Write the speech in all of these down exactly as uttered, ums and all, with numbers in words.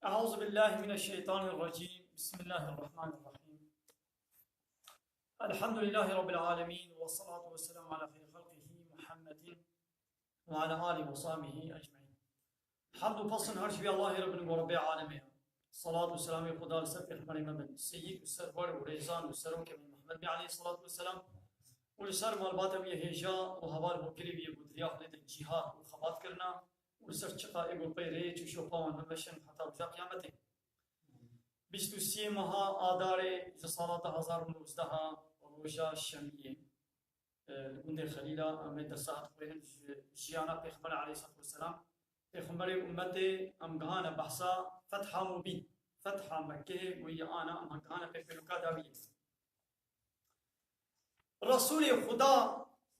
أعوذ بالله من الشيطان الرجيم. بسم الله الرحمن الرحيم. الحمد لله رب العالمين، والصلاة والسلام على خير خلقه محمد وعلى آله وصحبه أجمعين. Hamd û pesn her ji vî Allahê re bin ku Rebbê alemê ye. Salat û selamê Xuda li ser Pêxemberê me bin, seyyid û serwer û rêzan û serokê me Muhammed Bey aleyhissalatu vesselam û li ser malbata wî yê hêja û heval hokirê wî yê ku di riya Xwedê de cîhad û xebat kirina û li ser çiqa ê ku pey rêç û şopa wan bimeşin heta roja qiyametê. Bîst û siyê meha Adarê ji sala du hezar û nozdeha roja şemiyê, e, li gundê Xelîla em ê dersa dixwînin ji jiyana Pêxemberê aleyhissalatu vesselam. Pêxemberê ummetê em gihane behsa fetha mubîn, fetha Mekkeyê, goyî ana em gihane pêxemberûka dawiyê. Resûlê Xuda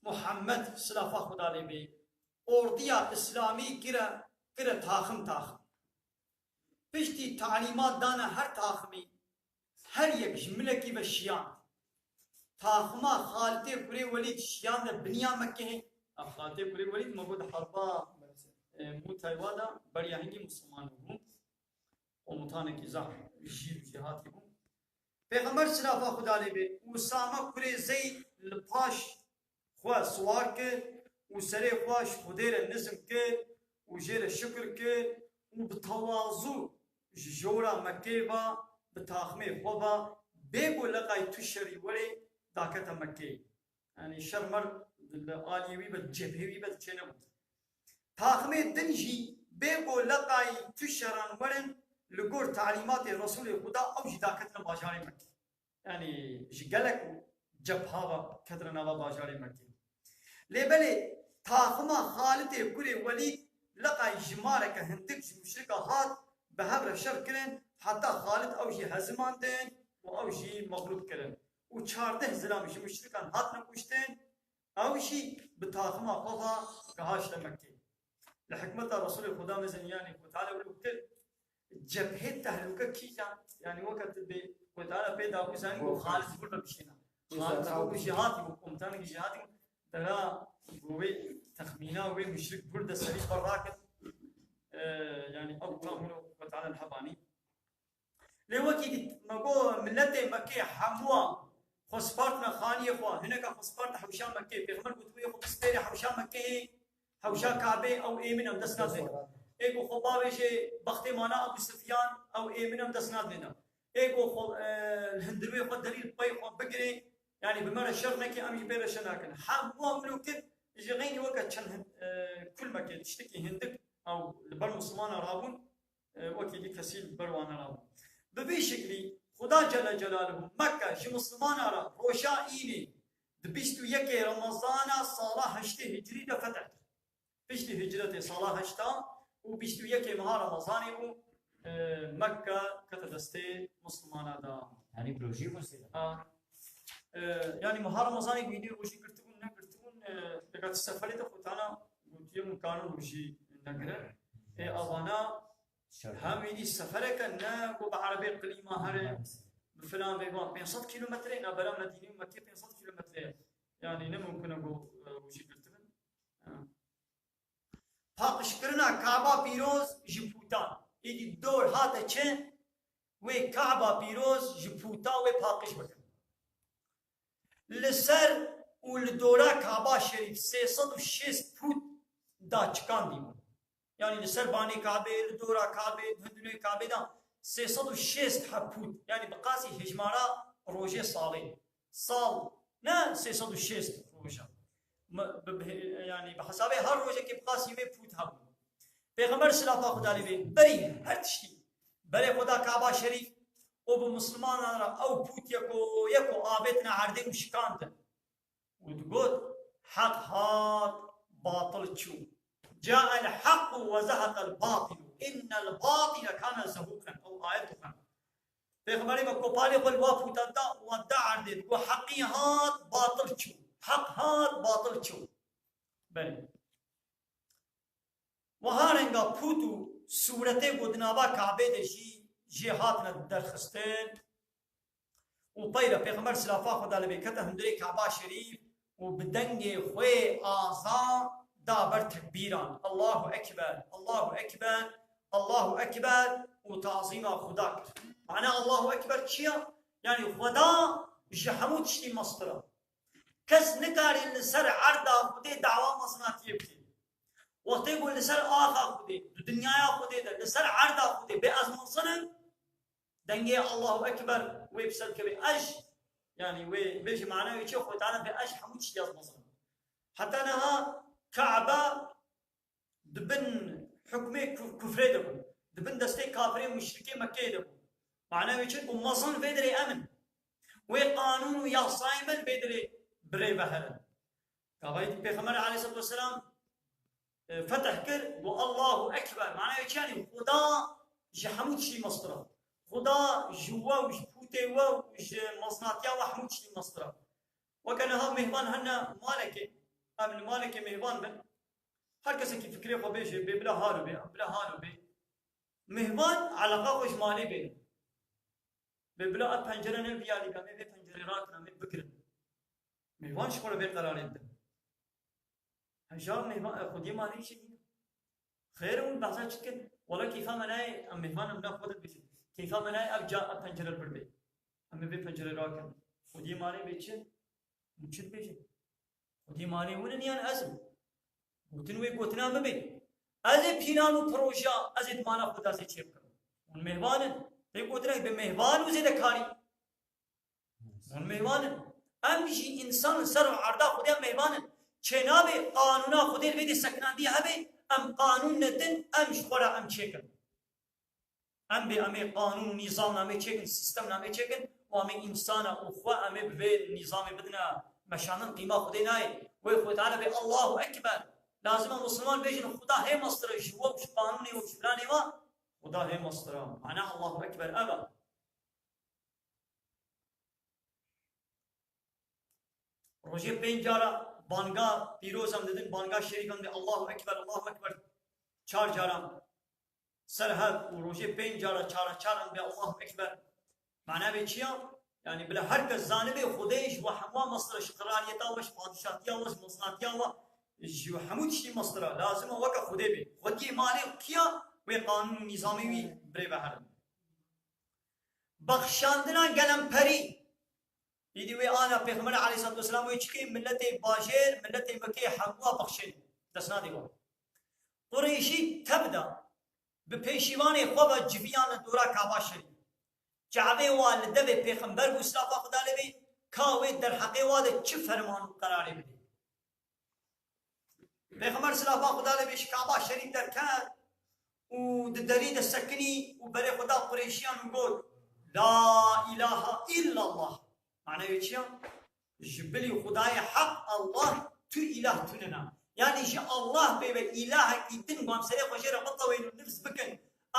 Muhammed, silafa Xuda lê bê, ordiya Îslamî kire, kire taxim taxim. Piştî talîmat dane her taximî, her yek ji milekî ve şiyand. Taxima Xalitê Kurê Welîd şiyande biniya Mekkehê. A, Xalitê Kurê Welîd me got herba, e, Mûtayê wa de beriya hingî Misliman bû. Komutanekî zaf jîr û jêhatî bû. Pêxember silafa Xuda lê bê, Usame kurê Zeyd li paş xwe siwar kir û serê xwe ji Xwedê re nizm kir û jê re şikir kir û bi tewazû ji jora Mekkeyê ve, bi taxmê xwe ve, bê ku leqay tu şerî werê, dakete Mekkeyê. Yanî şer mer li aliyê wî be, cephê wî be, çênebû. Taxmê din jî bê ku leqay tu şeran werin, li gor talîmatê Resûlê Xuda ew jî daketine bajarê Mekkê. Yanî ji gelek cepha ve ketine nava bajarê Mekkê. Lê belê taxima Xalitê kurê Welîd leqay jimareke hindik ji muşrika hat bi hev re şer kirin, heta Xalid ew jî hezimandin û ew jî mexlûb kirin. Û çardeh zilam ji muşrikan hatine kuştin, ew jî bi taxima xwe ve gihaşte Mekkê. Li hikmeta Resûlê Xuda mezin, yanî Xwedê Teala wilo kir, cephê tehlûke kîjan, yanî weke tu bê Xwedê Teala pê dabû, zanî ku Xalid vir de bişîna. Xalid vir jî hatî bû, komutanekî jî hatî bû, dera ku wê texmîna wê muşrik vir de serî xwe rakir. E, yanî ew kamilo Xwedê Teala li hev anî. Lê wekî dî me got, miletê Mekkê hemûa xwe spartine xaniyê xwe, hineka xwe sparte hewşa Mekkê. Pêxember gotibû, ê xwe bispêre hewşa Mekkê, hewşa Kabê, ew ê min em dest nadin. Ê ku xwe bavêje bextê mana Ebû Sifyan, ew ê min em dest nadin. Ê ku xwe, e, li hundirê xwe derî li pey xwe bigirê, yanî bi me re şer neke, em jî pê re şer nakin. Hemûa wilo kir, ji xeynî weke çend hin-, e, kulmekê, tiştekî hindik, ew li ber Mislimana rabûn, e, wekî dî kesî li ber wan nerabû. Bi vî şiklî Xuda Celle Celaluhu Mekke ji Mislimana re roja înê di bîst û yekê Remezana sala heştê Hicriyê de fetih kir. Piştî hicretê sala heşta û bîst û yekê meha Remezanê bû, e, Mekke kete destê Mislimana de. Yanî projeyê xwe sê de. Ha. E, yanî meha Remezanê wî dî rojî girtibûn, negirtibûn, e, deka tu seferê de xwe tana gotiye min karin rojî negire. Ê avana Şer. Hem wî dî sefereke ne ku bi erebê qilîma here, bi filan vê van pênc sed kîlometre, navbera Medînê û Mekkê pênc sed kîlometre ye. Yanî ne mumkin e ku, e, wî jî girtibin. Ha. Paqijkirina Kaba pîroz ji pûtan. Êdî dor hate çi? Wê Kaba pîroz ji pûta wê paqij bikin. Li ser û li dora Kaba Şerîf sê sed û şêst pût da çikandî bû. Yanî li ser banê Kabê, li dora Kabê, di hundirê Kabê de sê sed û şêst heb pût. Yanî bi qasî hejmara rojê salê. Sal ne sê sed û şêst roja. Me-, bi, bi, yanî bi hesabê her rojekê bi qasî wê pût hebû. Pêxember silafa Xuda lê bê, berî her tiştî, berê xwe da Kaba Şerîf û bi Mislimanan re ew pût yeko yeko avêtine erdê û şikandin. Û digot, Heq hat, batil çû. Cael hequ ve zeheqel batilu. Innel batile kane zehuqen. Ew ayet dixwend. Pêxemberê me kopalê xwe li wa pûtan da, wan da erdê, digot, Heqî hat, batil çû. Heq hat, batil çû. Belê. Wiha renga pût û sûretê ku di nava Kabê de jî jê hatine derxistin û pey re Pêxember silafa Xweda li bê kete hundirê Kaba Şerîf û bi dengê xwe aza da ber tekbîran. Allahu Ekber, Allahu Ekber, Allahu Ekber. û tazîma Xuda kir. Mana Allahu Ekber çi ya? Yanî Xuda ji hemû tiştî mestir e. Kes nikarî li ser erda Xwedê dawa mezinatiyê bike. Wextê ku li ser axa Xwedê, di dinyaya Xwedê de, li ser erda Xwedê bê ez mezin im, dengê Allahu Ekber wê bi ser kevê. Ez, yanî wê bêjî mana wê çi? Xwedana bê ez hemû tiştî ez mezin im. Heta niha Kabe di bin hukmê kuf-, kufrê de bû. Di bin destê kafirê muşrikê Mekkeyê de bû. Mana wê çi? Ku mezin vê dirê em in. Wê qanûn û yasayê me li vê dirê bi rê ve herin. Gavayî Pêxember aleyhissalatu vesselam, e, fetih kir, got, "Allahu Ekber." Mana wê çi yanî? Xuda ji hemû tiştî mestir e. Xuda ji we û ji pûtê we û ji mezinatiya we hemû tiştî mestir e. Weke niha mêvan hene malekê, em li malekê mêvan bin. Her kesekî fikrê xwe bêje, bê bila halo bê, em bila halo bê. Mêvan eleqa xwe ji malê bê. Bê bila ev pencere ne vî alî be, em ê vê pencerê rakin, em ê bigirin. Mêvan ji xwe re vê qerarê didin. Heja mêvan, e, xwediyê malê jî nîne. Xêr, hûn behsa çi dikin? Wela keyfa me nayê, em mêvan em bila xwe de bêjin. Keyfa me nayê ev ca, ev pencere li vir bê. Em ê vê pencerê rakin. Xwediyê malê bê çi? Hûn çi dibêjin? Xwediyê malê hûn in yan ez im? Gotin wê gotina min bê. Ez ê pîlan û projeya, ez ê di mala xwe de ez ê çêbikim. Hûn mêvan in. Tê gotinek bi mêvan û zêdekarî. Hûn mêvan in. Em jî însan in, ser û erda Xwedê em mêvan in. Çênabe qanûna Xwedê li vê dê sekinandiye hebe, em qanûn nedin, em ji xwe re em çêkin. Em bê em ê qanûn û nîzam namê çêkin, sîstem namê çêkin û em ê însana û xwe em ê bi vê nîzamê bidine meşandin, qîma Xwedê nayê. Wê Xwedê Teala bê Allahu Ekber. Lazim e Musulman bêjin, Xuda hê mestir e, ji we û ji qanûnê û ji filanê ve, Xuda hê mestir e. Mana Allahu Ekber ev e. Rojê pênc cara banga pîroz em didin, banga şerîf em dê Allahu Ekber, Allahu Ekber çar cara ser hev û rojê pênc cara çara çar em dê Allahu Ekber. Mana vê çi ya? Yanî bila her kes zanibe Xwedê ji we hemû mestir e, ji qiraliyeta we, ji padişatiya we, ji mezinatiya we, ji hemû tiştî mestir e. Lazim e weke Xwedê bê. Xwediyê malê kiya wê qanûn û nîzamê wî bi rê ve herin. Bexşandina gelemperî. Îdî wê ana Pêxember aleyhissalatu vesselam wê çikê milletê bajêr, milletê Mekkeyê hemû wa bexşên. Dest nadê wan. Qureyşî tev da bi pêşîvanê xwe ve civiyan li dora Kaba Şerîf. Çavê wa li devê Pêxember bû, silafa Xuda lê bê, ka wê derheqê wa de çi ferman û qerarê bidê. Pêxember silafa Xuda lê bê ji Kaba Şerîf derket û di derî de sekinî û berê xwe da Qureyşiyan û got, "La ilahe illallah." Mane wê çi ya? Ji bilî Xudayê heq Allah tu îlah tune ne. Yanî ji Allah pê ve îlahekî din ku em serê xwe jê re bitewên û nifs bikin,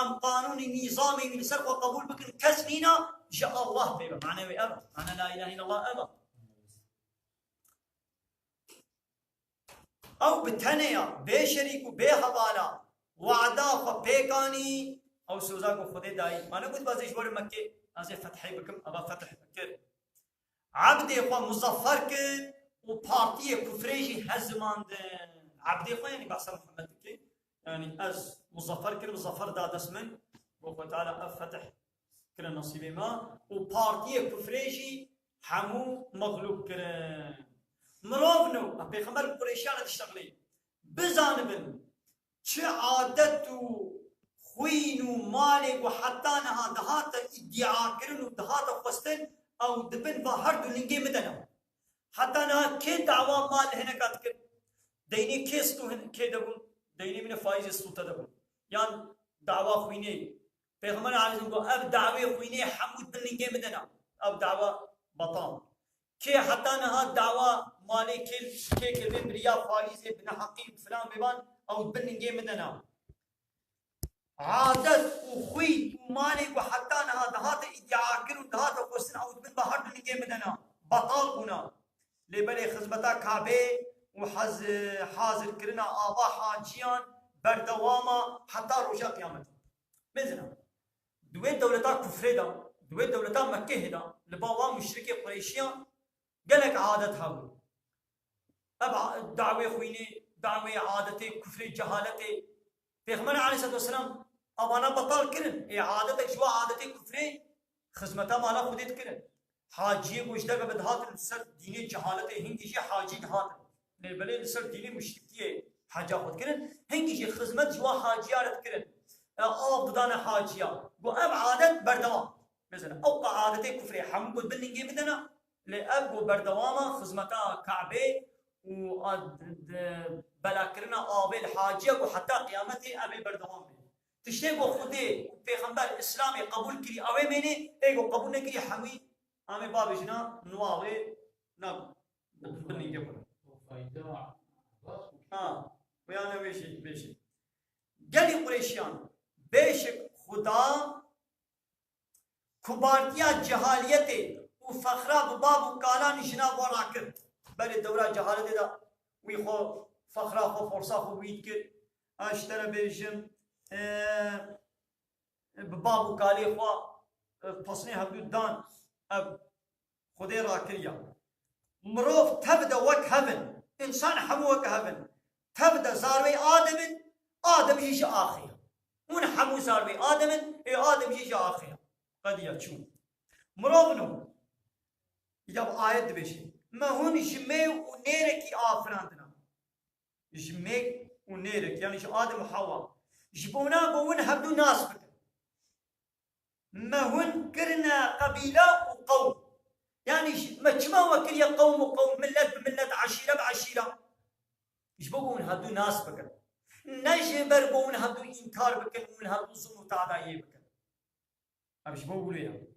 em qanûnî nîzamê wî li ser xwe qebûl bikin, kes nîna ji Allah pê ve. Mane wê ev e. Mane la ilahe illallah ev e. Ew bi tenê ya, bê şerîk û bê hevala, wada xwe pêk anî, ew soza ku Xwedê dayî. Ma negot, "Ez ê ji we re Mekkê, ez ê fethê bikim", eva fetih kir. Ebdê xwe muzaffer kir û partiyê kufrê jî hezimandin. Ebdê xwe, yanî behsa Muhammed dike. Yanî ez muzaffer kirim, zafer da dest min. Bo Xwe Teala ev fetih kire nasîbê me û partiyê kufrê jî hemû mexlûb kirin. Mirov no, em Pêxember bi Qureyşiyan re diştexilê. Bizanibin, çi adet û xwîn û malê ku heta niha dihate îdîakirin û dihate xwestin, ew di bin va her du lingê min de ne. Heta niha kê dawa mal hineka dikir? Deynê kê stû hin-, kê de bûn? Deynê min e faîzê stû te de bûn. Yan dawa xwînê. Pêxember aleyhisselam got, "Ev dawê xwînê hemû di bin lingê min de ne." Ev dawa betal. Kê heta niha dawa malê kê, kê kiribê bi riya faîzê, bi neheqî, bi filan bêvan, ew di bin lingê min de ne. Adet û xwîn û malê ku heta niha dihate îdîakir û dihate xwestin, ew di bin va her du lingê min de ne. Betal bûna. Lê belê xizmeta Kabê û hez-, hazirkirina ava haciyan berdewam e heta roja qiyametê. Mezina. Di wê dewleta kufrê de, di wê dewleta Mekkehê de, li ba wan muşrikê Qureyşiyan gelek adet hebû. Ev a-, dawê xwînê, dawê adetê, kufrê, cehaletê. Pêxember aleyhisselatu vesselam Evana betal kirin. Ê adetek ji we adetê kufrê xizmeta mala Xwedê dikirin. Haciyê ku ji derve ve dihatin li ser dînê cehaletê hingî jî hacî dihatin. Lê belê li ser dînê muşrikiyê heca xwe dikirin. Hingî jî xizmet ji we haciya re dikirin. E, av didane haciya. Got ev adet berdewam. Mesela ew qe adetê kufrê hemû got bin lingê bidene. Lê ev got berdewama xizmeta Kabê û a, d-, d-, belakirina avê li haciya got heta qiyametê ev ê berdewam be. Tiştê ku Xwedê û Pêxember Îslamê qebûl kirî, ew ê mênê, ê ku qebûl nekirî, hemî em ê bavêjina nû avê na binî gevura. Ha, wê ya ne wê jî bêjî. Gelî Qureyşiyan, bêşik Xuda kubartiya cehaliyetê û fexra bi bab û kalan jina xwe rakir. Berê dewra cehaletê de wî xwe fexra xwe, forsa xwe wî dikir. Ez ji te re bêjim, e, bi bab û kalê xwe, e, pesnê hevdû dan, ev Xwedê rakiriya. Mirov tev de wek hev in. Însan hemû wek hev in. Tev de zarwê Adem in, Adem jî ji axê ye. Hûn hemû zarwê Adem in, ê Adem jî ji axê ye. Qediya çû. Mirov no. Ya bi ayet dibêje. Me hûn ji mêv û nêrekî afirandina. Ji mêv û nêrek, yani ji Adem û Hewa. Ji bona ku hûn hevdû nas bikin. Me hûn kirine qebîle û qewm. Yani ji, me çima we kiriye qewm û qewm, millet bi millet, eşîre bi eşîre? Ji bo ku hûn hevdû nas bikin. Ne ji ber ku hûn hevdû înkar bikin, hûn hevdû zulm û tadayiyê bikin. Ev ji bo wilo ye.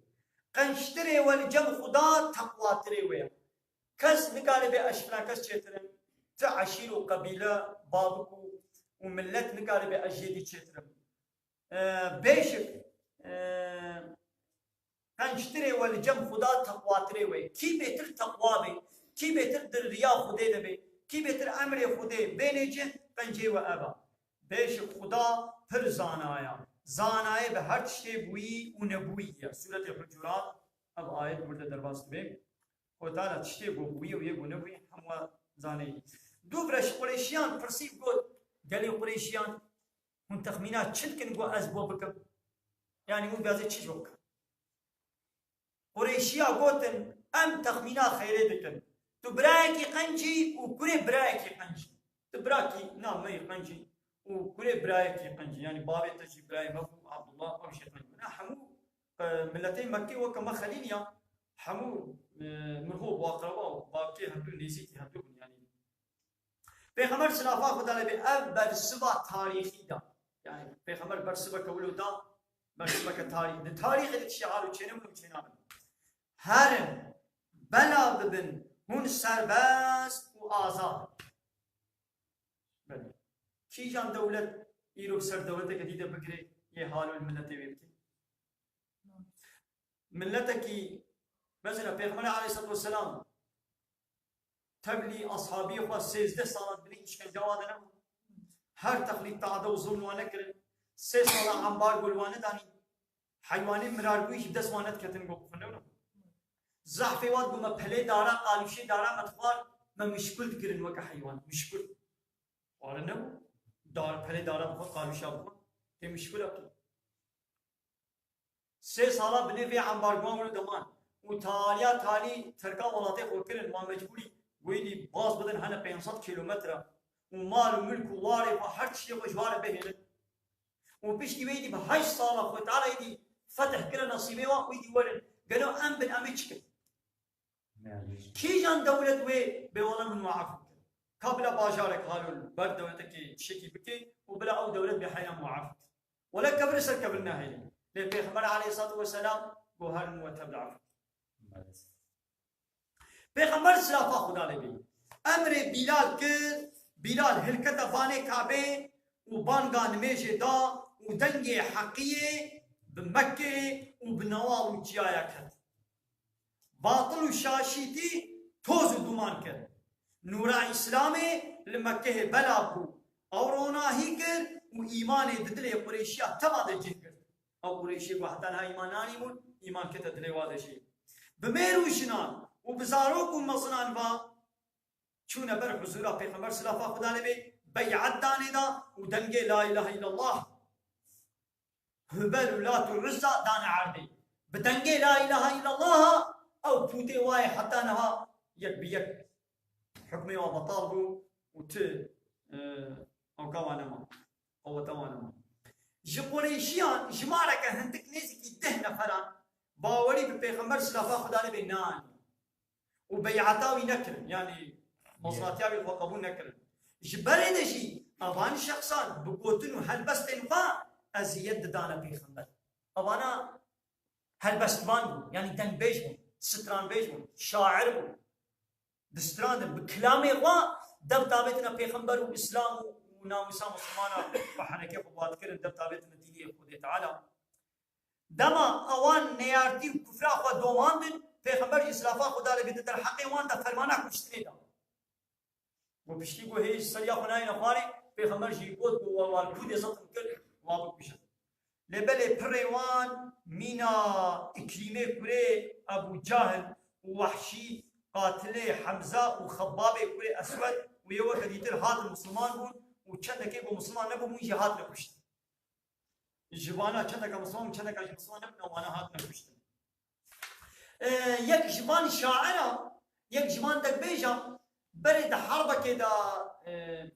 Qençtirê we li cem Xuda teqwatirê we ye. Kes nikare bê ez ji filan kes çêtir im. Ti eşîr û qebîle, babik û, û millet nikare bê ez jê dî çêtir im. E, bêşik, e, qençtirê we li cem Xuda teqwatirê we ye. Kî bêtir teqwa bê, kî bêtir di riya Xwedê de bê, kî bêtir emrê Xwedê bênê cih, qencê we ev e. Bêşik Xuda pir zana ye. Zanaye bi her tiştê bûyî û nebûyî ye. Sûretê Hucurat, ev ayet wir de derbas dibe. Xwedê Teala tiştê ku bûyî û yê ku nebûyî hemû zaneyî. Dû vira ji Qureyşiyan pirsî got, gelê Qureyşiyan, hûn texmîna çi dikin ku ez bo bikim? Yanî hûn dibêjin çi ji bo bikin? Qureyşiya gotin, em texmîna xeyrê dikin. Tu birayekî qencî û kurê birayekî qencî. Tu birakî na me yî qencî û kurê birayekî qencî. Yanî bavê te jî birayê me bû, Abdullah, ew jî qencî. Na hemû, e, miletê Mekkê weke me xelîl ya. Hemû, e, mirxo û aqreba û bavkê hevdû nêzîkî hevdû bûn yanî. Pêxember silafa Xwedê lê bê ev bersiva tarîxî da. Yani Pêxember bersiveke wilo da, bersiveke tarîxî. Di tarîxê de tiştê halo çênebû û çênabin. Herin, bela bibin, hûn serbest û azad. Belê. Kîjan dewlet îro ser dewleteke dî de bigire yê halo li miletê wê bike? Miletekî, mesela Pêxemberê aleyhissalatu vesselam tevlî ashabiyê xwe sêzdeh sala di binê îşkencewa de nebû. Her texlîd tade û zulm wan nekirin. Sê sala ambargo li wan nedanî. Heywanê mirarbûyî ji dest wan nediketin ku bixwin, ne wilo? Zehfê wan ku me pelê dara, qalûşê dara me dixwar, me mişkul dikirin weke heywan. Mişkul. Xwarin nebû. Dar, pelê dara bixwe, qalûşa bixwe. Tê mişkula tu. Sê sala binê vê ambargoan wilo deman. Û taliya talî Tirka welatê xwe kirin, ma mecbûrî wêdî baz bidin hene pênc sed kîlometre. Û mal û milk û warê xwe, her tiştê xwe ji wa re bihêlin. Û piştî wêdî bi heşt sala Xwedê Teala êdî fetih kire nesîbê wan, wêdî werin. Gelo em bin, em ê çi kin? Kîjan dewlet wê bê wela min we efû kir? Ka bila bajarek halo li ber dewletekê tiştekî bike û bila ew dewlet bê heyran we efû kir. Wela kevir ser kevir nahêlî. Lê Pêxember aleyhissalatu vesselam got her min we tev de efû kir. Pêxember silafa Xuda lê bê emrê Bîlal kir, Bîlal hilkete vanê Kabê û banga nimêjê da û dengê heqiyê bi Mekkê û bi newa û çiyaya ket. Batil û şaşîtî toz û duman kir. Nûra Îslamê li Mekkehê bela bû. Ew ronahî kir û îmanê di dilê Qurêşiya tema de cih girt. Ew Qurêşiyê ku heta niha îman nanîbûn, îman kete dilê wa de jî. Bi mêr û jinan û bi zarok û mezinan va çûne ber huzûra Pêxember silafa Xuda lê bê, bey'et danê da û dengê La ilahe illallah Hubel û Lat û Uzza dane erdê. Bi dengê La ilahe illallah ew pûtê wayê heta niha yek bi yek hukmê wan betal bû û ti, e, awka wan nema. Qeweta wan nema. Ji Qureyşiyan jimareke hindik nêzîkî deh neferan bawerî bi Pêxember silafa Xwedê lê bê nan û beyata wî nekirin, yanî mazlatiya wî xwe qebûl nekirin. Ji berê de jî evan şexsan bi gotin û helbestên xwe eziyet didane Pêxember. Evana helbestvan bûn, yanî dengbêj bûn, stranbêj bûn, şair bûn. Distrandin, bi kilamê xwe dev davêtina Pêxember û Îslam û, û namûsa Misilmana bi henekê xwe bad kirin, dev davêtina dînê Xwedê Teala. Dema ewan neyartî û kufra xwe domandin, Pêxember jî silafa Xwedê lê bê di derheqê wan de fermana kuştinê da. Got piştî ku hê ji seriya xwe nayêne xwarê, Pêxember jî got ku wa, wa li kûdê zetim kir, wa bikujin. Lê belê pirê wan mîna Îkrîmê kurê Ebû Cahil û Wehşî, qatilê Hemza û Xebbabê kurê Eswed û yê weke dîtir hatin misilman bûn û çendekê ku misilman nebûbûn jî hatine kuştin. Ji vana çendeka misilman û çendeka jî misilman nebûn, wana hatine kuştin. E, yek ji van şaira, yek ji van dekbêja berê di herbekê de, e,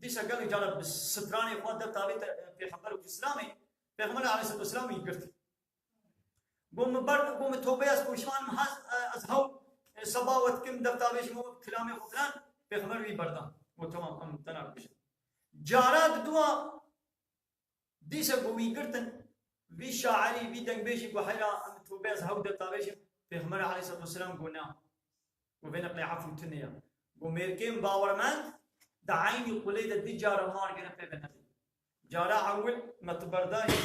dîsa gelek cara bi stranê xwe dev tavê te-, Pêxember û Îslamê, Pêxember aleyhisselatu vesselam wî girt. Got min ber, got min tobe ez pişman im, hez, e, ez hew, e, seba we dikim, dev tavê ji min kilamê xwe filan, Pêxember wî berdan. Got tamam, em te nakujin. Cara di dua Dîsa ku wî girtin, vî şairî, vî dengbêjî ku heyra em tobe ez hew de tavêjim, Pêxember aleyhisselatu vesselam got na. Got vê neqlê efû tune ya. Got mêrkên bawermend di eynî qulê de du cara mar gere pê ve nedin. Cara ewil me tu berdayî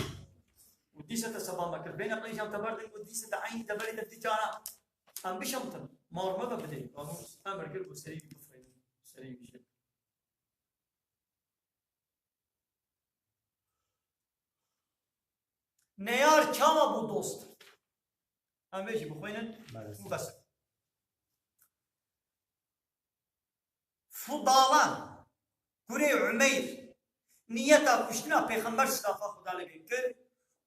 û dîsa te seba me kir. Vê neqlê jî em te berdin got dîsa di eynî deverê de du cara em bişemtin. Mar me ve bidê. Got emir kir got serî wî bifirînin. Serî wî jê. Neyar çawa bû dost? Em vê jî bixwînin Belê. Û bes. Fudala kurê Umeyr niyeta kuştina Pêxember silafa Xuda lê bê kir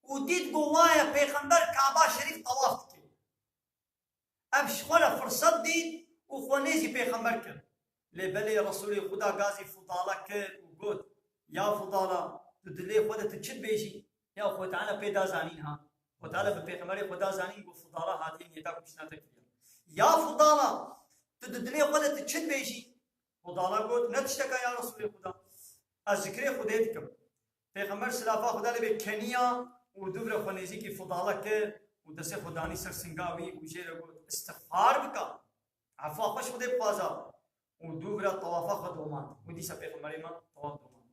û dît ku waye Pêxember Kaba Şerîf tawaf dike. Ev ji xwe re firset dît û xwe nêzî Pêxember kir. Lê belê Resûlê Xuda gazî Fudala kir û got, ya Fudala, tu dilê xwe de tu çi dibêjî? Ya Xwedê Teala pê da zanîn ha. Xwedê Teala bi Pêxemberê xwe da zanîn, got Fudala hatiye niyeta kuştina te kiriye. Ya Fudala, tu di dilê xwe de tu çi dibêjî? Fudala got, ne tişteka ya Resûlê Xuda. Ez zikrê Xwedê dikim. Pêxember silafa Xwedê lê bê keniya û dûvre xwe nêzîkî Fudala kir û destê xwe danî ser singa wî û jê re got, îstixfar bike, efa xwe ji Xwedê bixwaze û dûvre tawafa xwe domand û dîsa Pêxemberê me tawaf domand.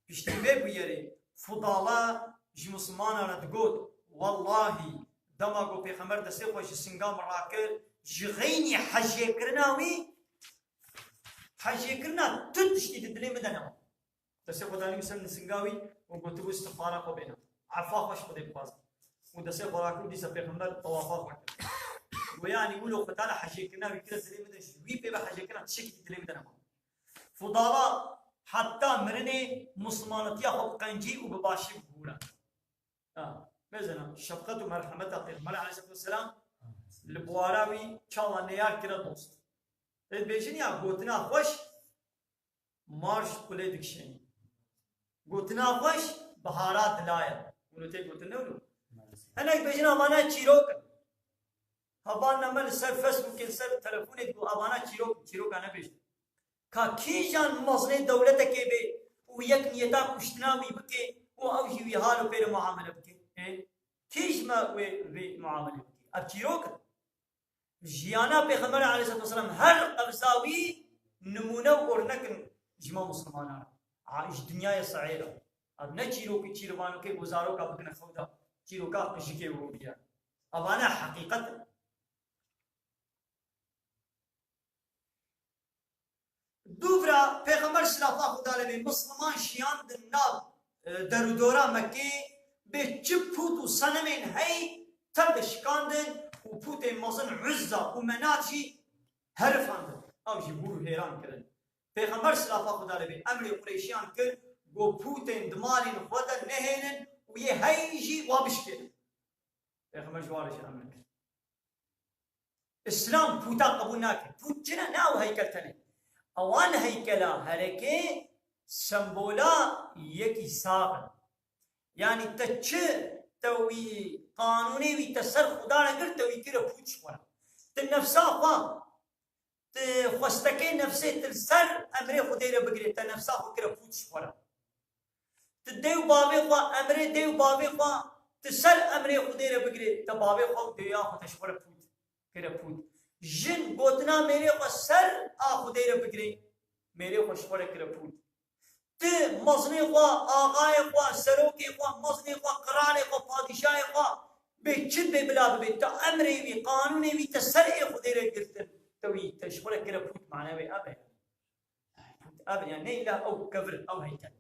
Piştî vê bûyerê Fudala ji misilmanan re digot, wellahî dema ku Pêxember destê xwe ji singa min rakir, ji xeynî hejêkirina wî, hejêkirina tu tiştî di dilê min de nema. Destê xwe danî ser nisinga wî û gotibû, îstixfara xwe bêne. Efa xwe ji Xwedê bixwaze. Û destê xwe rakir û dîsa Pêxember tawafa xwe kir. Got, yanî wilo Xwedê Teala hejêkirina wî kire dilê min de, ji wî pê ve hejêkirina tiştekî dilê min de nema. Fudala heta mirinê muslimanetiya xwe bi qencî û bi başî bibûre. Ha, mezena şefqet û merhemeta Pêxember aleyhisselatu vesselam li buwara wî çawa neyar kire dost. Ê dibêjin ya gotina xweş, mar ji qulê dikişênî. Gotina xweş bihara dila ye. Wilo tê gotin ne wilo? Hinek bêjin, "Amana çîrok in." Hevalna me li ser Facebookê, li ser telefonê digot, "Amana çîrok in, çîroka nebêjin." Ka kîjan mezinê dewletekê bê û yek niyeta kuştina wî bike û ew jî wî hal û pêre muamele bike? Ê? Kî ji me wê vê muamele bike? Ev çîrok in. Jiyana Pêxemberê aleyhisselatu vesselam her qevza wî nimûne û ornek in ji me Muslimanan re. A, ji dinyayê seyê re. Ev ne çîrokî çîrvanokê ku zaroka bikine xew de, çîroka qijikê û roviya. Evane heqîqet in. Dûvra Pêxember silafa Xuda lê bê Misliman jiyandin nav, e, derûdora Mekkê, bê çi pût û senemên hey tev de şikandin û pûtên mezin Uzza û Menat jî herifandin. Ew jî hûr û hêran kirin. Pêxember silafa Xuda lê bê emrê Qureyşiyan kir, got pûtên di malên xwe de nehêlin û yê hey jî wa bişkêne. Pêxember ji wan re jî emr kir. Îslam pûta qebûl nake. Pût çi ne? Ne ew heykel tenê. Ewan heykela herekê sembola yekî sax in. Yanî te çi te wî qanûnê wî te ser Xuda re girt, te wî kire pût ji xwe re. Ti nefsa xwe, ti xwestekê nefsê ti li ser emrê Xwedê re bigirê, te nefsa xwe kire pût ji xwe re. Ti dê û bavê xwe, emrê dê û bavê xwe, ti ser emrê Xwedê re bigirê, te bavê xwe û dêya xwe te ji xwe re pût, kire pût. Jin gotina mêrê xwe ser a Xwedê re bigirê, mêrê xwe ji xwe re kire pût. Ti mezinê xwe, axayê xwe, serokê xwe, mezinê xwe, qiralê xwe, padîşahê xwe, bê çi bê bila bibê, te emrê wî, qanûnê wî te ser ê Xwedê re girtin, te wî, te ji xwe re kire pût, mane wê ev e. Ev e, yani ne îlla ew kevir, ew heykel.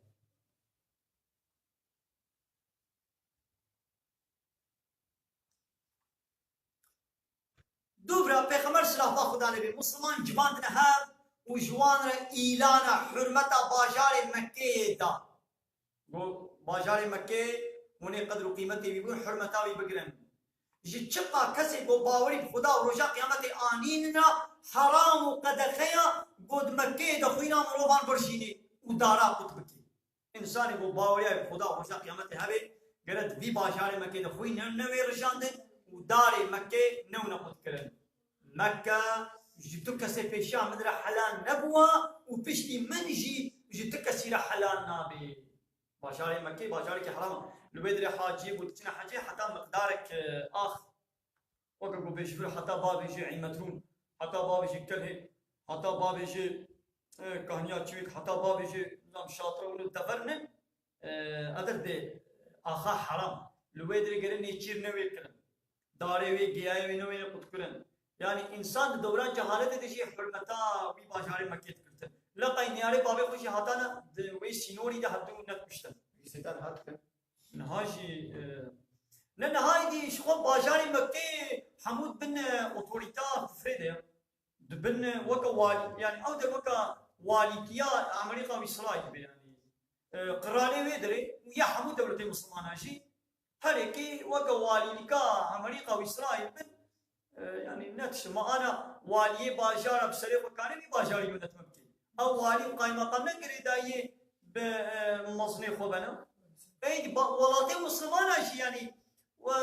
Dûvra Pêxember, silava Xuda lê bê, Musliman civandine hev û ji wan re îlana hurmeta bajarê Mekkeyê da. Got, bajarê Mekkeyê hûn ê qedr û qîmetê wî bûn, hurmeta wî bigirin. Ji çiqa kesê ku bawerî bi Xuda û roja qiyametê anînin re, heram û qedexe ya ku di Mekkeyê de xwîna mirovan birjînî û dara qut bikî. Însanê ku baweriya bi Xuda û roja qiyametê hebe, gere di vî bajarê Mekkê de xwîn ne, newê rijandin û darê Mekkê newne qut kirin. Mekke ji tu kesê pêşiya min re helal nebûwa û piştî min jî ji tu kesî re helal nabe. Bajarê Mekkê bajarekî heram e. Li wê dirê haciyê ku diçine hecê heta miqdarek, e, ax, weke ku bê ji vir heta bavê jê Îmetrûn, heta bavê jê Kelhê, heta bavê jê, e, Kahniya Çivîk, heta bavê jê, nizam, Şatira û li dever ne, e, edir dê axa heram. Li wê dirê gere nêçîr ne wê kirin. Darê wê, giyayê wê ne wê ne qutkirin. Yani însan di dewran cehaletê de jî hurmeta wî bajarê Mekkê dikirtin. Leqey niyarê bavê xwe jî hatane di wê sînorî de hevdû ne kuştin. Vî sêdan hat kin. Niha jî, e, ne niha êdî ji xwe bajarê Mekkê hemû dibin, e, otorîta kufrê de ye. Dibin, e, weke walî, yani ew de weke walîtiya Amerîka û Îsraîl be yani. E, qiralê wê derê û ya hemû dewletê Mislimana jî herêkê weke walîlika Amerîka û Îsraîl bin, e, yani ne tişt e. Ma ana waliyê bajara bi serê xwe kane vî bajarê yönetme bike. Ew walî û qaymeqam ne girêdayiyê bi, e, mezinê xwe bene. Ey, ba-, welatê Mislimana jî yani, e,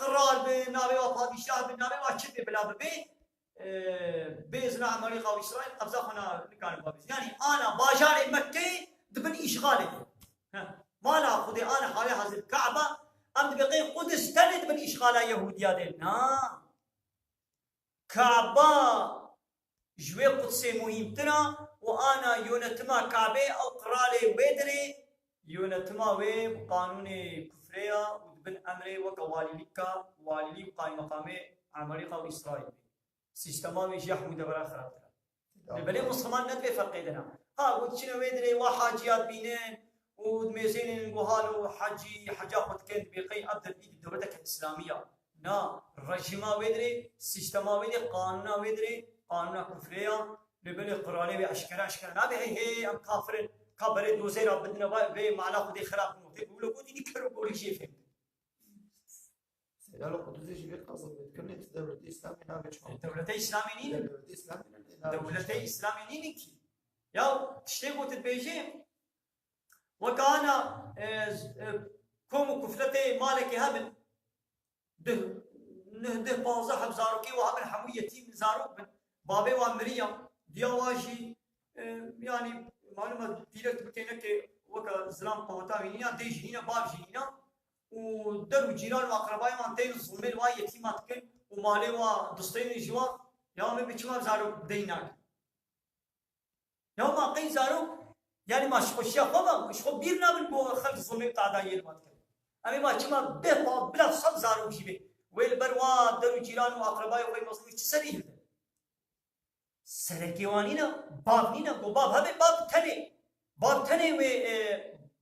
qiral bi, navê wa padîşah bi, navê wa çi bê bila bibe. E, bêzna Amerîka û Îsraîl qebza xwe na-, nikarin bavêjin. Yani ana bajarê Mekkeyê dibin îşxalê de. He. Mala Xwedê ana hale hazir Kabe, em dibê qey Qudis tenê dibin îşxala Yehûdiya de. Na. Kabe ji wê Qudsê muhîmtir a û ana yönetima Kabe ew qiralê wê dirê, yönetima wê bi qanûnê kufrê ya û dibin emrê weke walîlîka, walîlî û qaymeqamê Amerîka û Îsraîl. Sîstema wê jî ya hemû devera xirabtir e. Li belê Misliman ne divê ferqê dina. Ha, got çine wê dirê wa haciya dibînin û dimêzênin, got halo hecî, heca xwe dikin, dibê qey ev der îdî dewleteke Îslamî ya. Na, rejîma wê dirê, sîstema wê dirê, qanûna wê dirê, qanûna kufrê ya. Li belê qiralê wê eşkere, eşkere nabe, hey, hey, em kafir in, ka berê dozê ra bidine, va-, vê mala Xwedê xirab bin. Tê ku wilo got, îdî ker û gorî jê fêm. Seyda li Quduzê jî vê qazê vê dikirinê, tu dewletê Îslamê navê çima? Dewletê Îslamê nînin. Dewletê Îslamê nînin, navê Dewletê çima? Îslamê nînin kî. Ya tiştê ku tu dibêjê, weke ana, e, z-, e, kom û kufletê malekê hebin, duh, neh, deh, panzdeh heb zarokê wa hebin, hemû yetîm zarok bin. Bavê wa miriya, diya wa jî, e, yanî, malum e, pîrek dibikê neke weke zilam qeweta wî nîna, dê jî nîne, bav jî nîna. Û der û cîran û aqrebayê wan tên zilmê li wa yetîma dikin û malê wa distênin ji wan. Ya min bi çima zarok dey nakin? Ya ma qey zarok, yani ma ji xweşiya xwe ve, ji xwe bîr nabin ku xelk zilmê û tadayiyê li ma dikin. Em ê ma çima deh pa bila sed zarok jî bê. Wê li ber wa der û cîran û aqrebayê xwe mezin çi serî hilde? Serekê wan nîne, bav nîne, ku bav hebe, bav bi tenê. Bav tenê wê, e,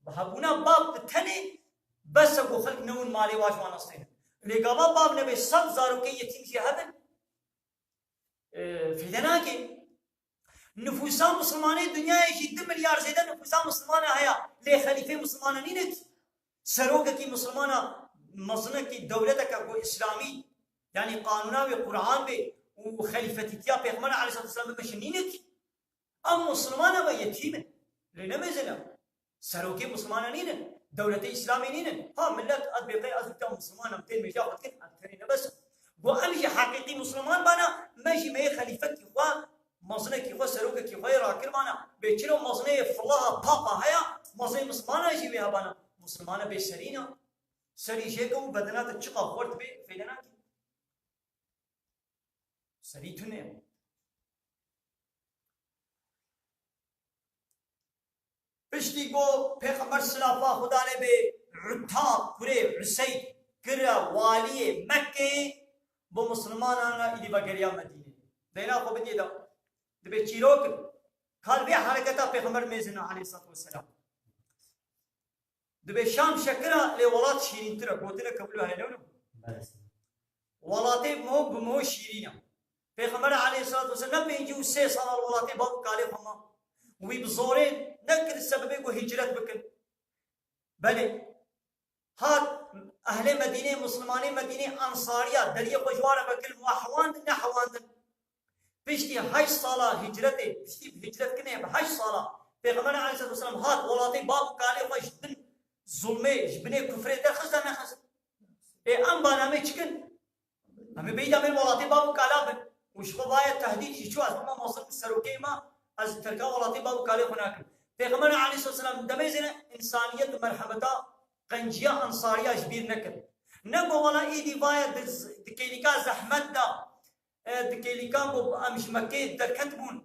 hebûna bav bi tenê bes e ku xelk newin malê wa ji wan nestênin. Lê gava bav nebe, sed zarokê yetîm jî hebin, e, fêde nake. Nifûsa Mislimanê dinyayê jî du milyar zêde nifûsa Mislimana heye. Lê xelîfê Mislimana nîne kî. Serokekî misilmana, mezinekî dewleteke ku îslamî, yanî qanûna wê Qur'an bê û xelîfetîtiya Pêxember aleyhisselatu vesselam bimeşin nîne kî. Em misilmana me yetîm in. Lê ne mezin e. Serokê misilmana nînin. Dewletê îslamê nînin. Ha millet ez bêqey ez wîta misilman em tên mêja xwe dikin, em tenê ne bes in. Go em jî heqîqî misilman bana, me jî me yê xelîfekî xwe, mezinekî xwe, serokekî xwe yê rakir bana. Bê çiro mezineyê filaha papa heye, mezineyê misilmana jî wê hebana. Misilmana bêserî ne. Serî jê ke û bedena te çiqa xurt bê, fêde nake. Serî tune ye. Piştî ku Pêxember silafa Xuda lê bê Utab kurê Useyd kire waliyê Mekkeyê, bi misilmanan re îdî vegeriya Medînê. Deyna xwe bidî de. Dibê çîrok in. Kal vê hereketa Pêxember mêzin e aleyhisselatu vesselam. Dibê Şam şekir e, lê welat şîrîntir e. Gotine ke wilo heye, ne wilo? Belê. Welatê mo bi mo şîrîn e. Pêxember aleyhisselatu vesselam ne pêncî û sê sala li welatê bav û kalê xwe ma. Wî bi zorê nekir sebebê ku hicret bikin. Belê. Hat ehlê Medînê, misilmanê Medînê, ensariya, deriyê xwe ji wan re vekir, wa hewandin, nehewandin. Piştî heşt sala hicretê, piştî hicret kirinê bi heşt sala Pêxember aleyhisselatu vesselam hat welatê bav û kalê xwe ji bin zulmê, ji binê kufrê derxist ya nexist. Ê em bana em ê çi kin? Em ê bêyî de em ê welatê bav û kala bin. Û ji xwe vaye tehdîd jî çû ez bima mezin serokê me, ez terka welatê bav û kalê xwe nakim. Pêxember aleyhisselatu vesselam demê zêne însaniyet û merhemeta qenciya ensariya ji bîr nekir. Ne go wela êdî vaye di z-, di kêlîka zehmet de, e, di kêlîkan ku em ji Mekkeyê derket bûn,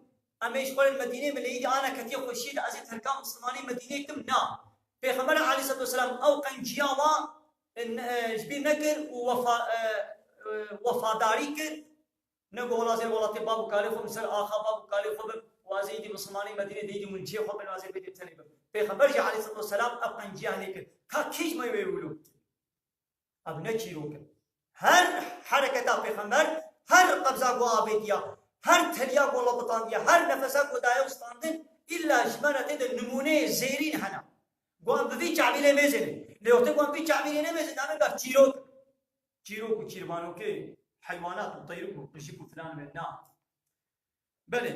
em ê ji xwe li Medînê min lê îdî ana ketiye xweşiyê de ez ê terka Mislimanê Medînê kim? Na. Pêxember aleyhisselatu vesselam ew qenciya wa, e, ne, e, ji bîr nekir û wefa-, e, e, wefadarî kir. Ne got, "Wela ez ê welatê bav û kalê xwe, min ser axa bav û kalê xwe bim û ez ê îdî Mislimanê Medînê de îdî min cihê xwe bin, ez ê bêdê tenê bim." Pêxember jî aleyhisselatu vesselam ev qenciya nekir. Ka kî ji me wê wilo? Ev ne çîrok in. Her hereketa Pêxember, her qebza ku avêtiya, her teliya ku lebitandiye, her nefesa ku daye û standin, îlla ji me re tê de nimûneyê zêrîn hene. Ku em bi vî çavîrê mêzêne. Lê wextê ku em vî çavîrê nemêzin, em ê ber çîrok. Çîrok û çîrvanokê heywanat û teyrûk û qijik û filan ve na. Belê.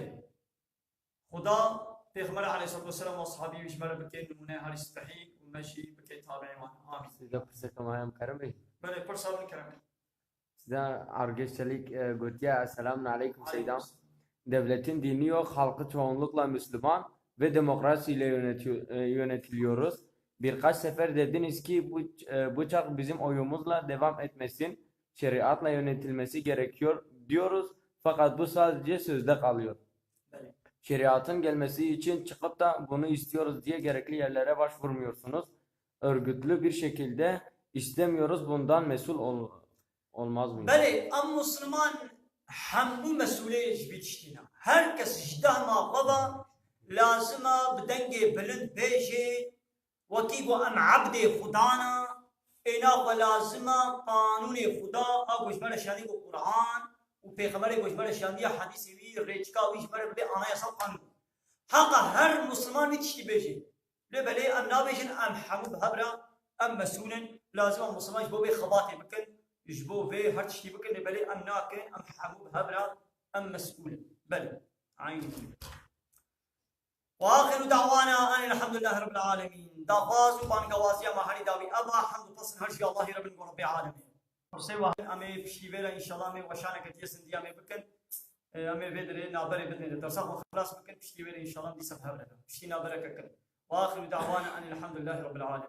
Xuda Pêxember aleyhisselatu vesselam û ashabî wî ji me re bike nimûne herî spehî û me jî bike tabiî wan. Amîn. Size pirsekê me heye, em kerem bê? Belê, pirsa min kerem. Size Argeş Çelik, e, gotiye, "Esselamun aleyküm Seyda. Devletin dini yok, halkı çoğunlukla Müslüman ve demokrasiyle yönetiyor, e, yönetiliyoruz. Birkaç sefer dediniz ki bu, e, bu çağ bizim oyumuzla devam etmesin, şeriatla yönetilmesi gerekiyor diyoruz. Fakat bu sadece sözde kalıyor. Şeriatın gelmesi için çıkıp da bunu istiyoruz diye gerekli yerlere başvurmuyorsunuz. Örgütlü bir şekilde istemiyoruz, bundan mesul ol-, olmaz mıyız?" Belê, em Musliman hemû mesûlê ji vî tiştî ne. Her kes ji dehma xwe ve lazim e bi dengê bilind bêjê, wekî ku em ebdê Xuda ne, êna xwe lazim e qanûnê Xuda a ku ji me re şanî ku Quran û Pêxemberê ku ji me re şandiye hedîsê wî, rêçika wî ji me re bibe anayasal qanûn. Heqa her Musliman vî tiştî bêjê. Lê belê em nabêjin em hemû bi hev re em mesûl in. Lazim e Musliman ji bo vê xebatê bikin, ji bo vê her tiştî bikin. Lê belê em nakin, em hemû bi hev re em mesûl in. Belê. Eyn. Wa axiru da'wana anil hamdulillahi rabbil alemin. Daxwaz û bangewaziya me herî dawî ev a, hemd û pesn her jî Allahî re bin, go Rebbê alemîn. Pirsê wa em ê piştî vê re înşallah em ê weşaneke diyê zindî em ê bikin. Em ê vê dirê naberê bidin. Dersa xwe xilas bikin, piştî vê re înşallah dîsa bi hev re. Piştî nabereke kin. Wa axiru da'wana anil hamdulillahi rabbil alemin.